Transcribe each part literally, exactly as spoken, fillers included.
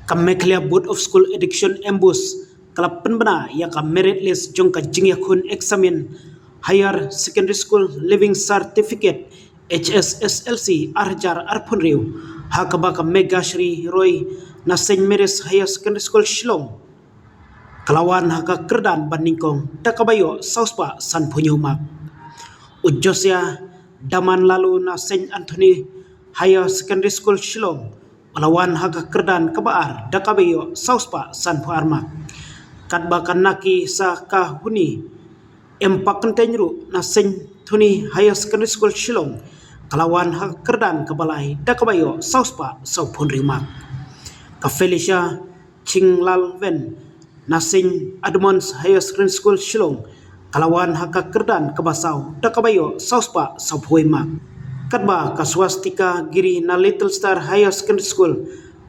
Ka Meghalaya Board of School Education, MBOSE, ka la pynbna ïa ka merit list jong ka jingïakhun eksamin Higher Secondary School Leaving Certificate, HSSLC, ar hajar arphew hynriew, ha kaba ka Megashri Roy na St Mary's Higher Secondary School, Shillong, ka la wan ha ka kyrdan ba nyngkong da kaba ïoh saw spah sanphew hynñiew mark. U Josiah Damanlalu na St Anthony Higher Secondary School, Shillong, u la wan ha ka kyrdan kaba ar da kaba ïoh saw spah sanphew ar mark. Katba ka Naki Sakahuni Empakenteng ruh na St Anthony Higher Secondary School, Shillong, ka la wan ha ka kyrdan kaba lai da kaba ïoh saw spah sawphew hynriew mark. Ka Felicia Chinglalven na St Edmund's Higher Secondary School, Shillong, ka la wan ha ka kyrdan kaba saw da kaba ïoh saw spah sawphew wei mark. Katba ka Swastika Giri na Little Star Higher Secondary School,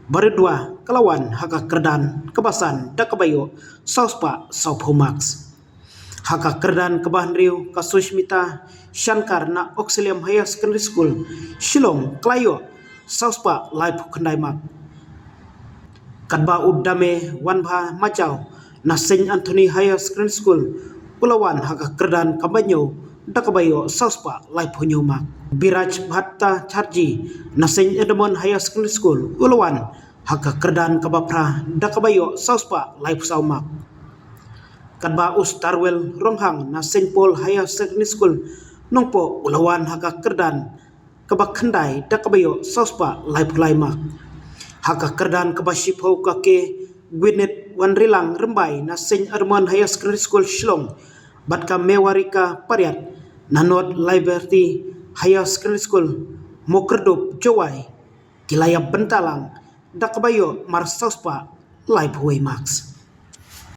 Baridua, ka la wan ha ka kyrdan kaba san da kaba ïoh saw spah sawphew marks. Ha ka kyrdan kaba hynriew, ka Sushmita Shankar na Oxalium Higher Secondary School, Shillong, ka la ïoh saw spah laiphew khyndai mark. Katba u Dame Wanbha Majaw na St Anthony Higher Secondary School, u la wan ha ka kyrdan kaba hynñiew da kaba ïoh saw spah laiphew hynñiew mark. Biraj Bhattacharjee na St Edmund Higher Secondary School, u la wan ha ka kyrdan kaba phra da kaba ïoh saw spah laiphew saw mark. Katba u Starwell Ronghang na St Paul Higher Secondary School, Nongpoh, u la wan ha ka kyrdan kaba khyndai da kaba ïoh saw spah laiphew lai mark. Ha ka kyrdan kaba shiphew, ka K Gwyneth Wanrilang Rymbai na St Edmund Higher Secondary School, Shillong, bad ka Mewarika Pariat na North Liberty Higher Secondary School, Mawkyrdup, Jowai, ki la ïa bynta lang da kaba ïoh mar saw spah laiphew wei marks.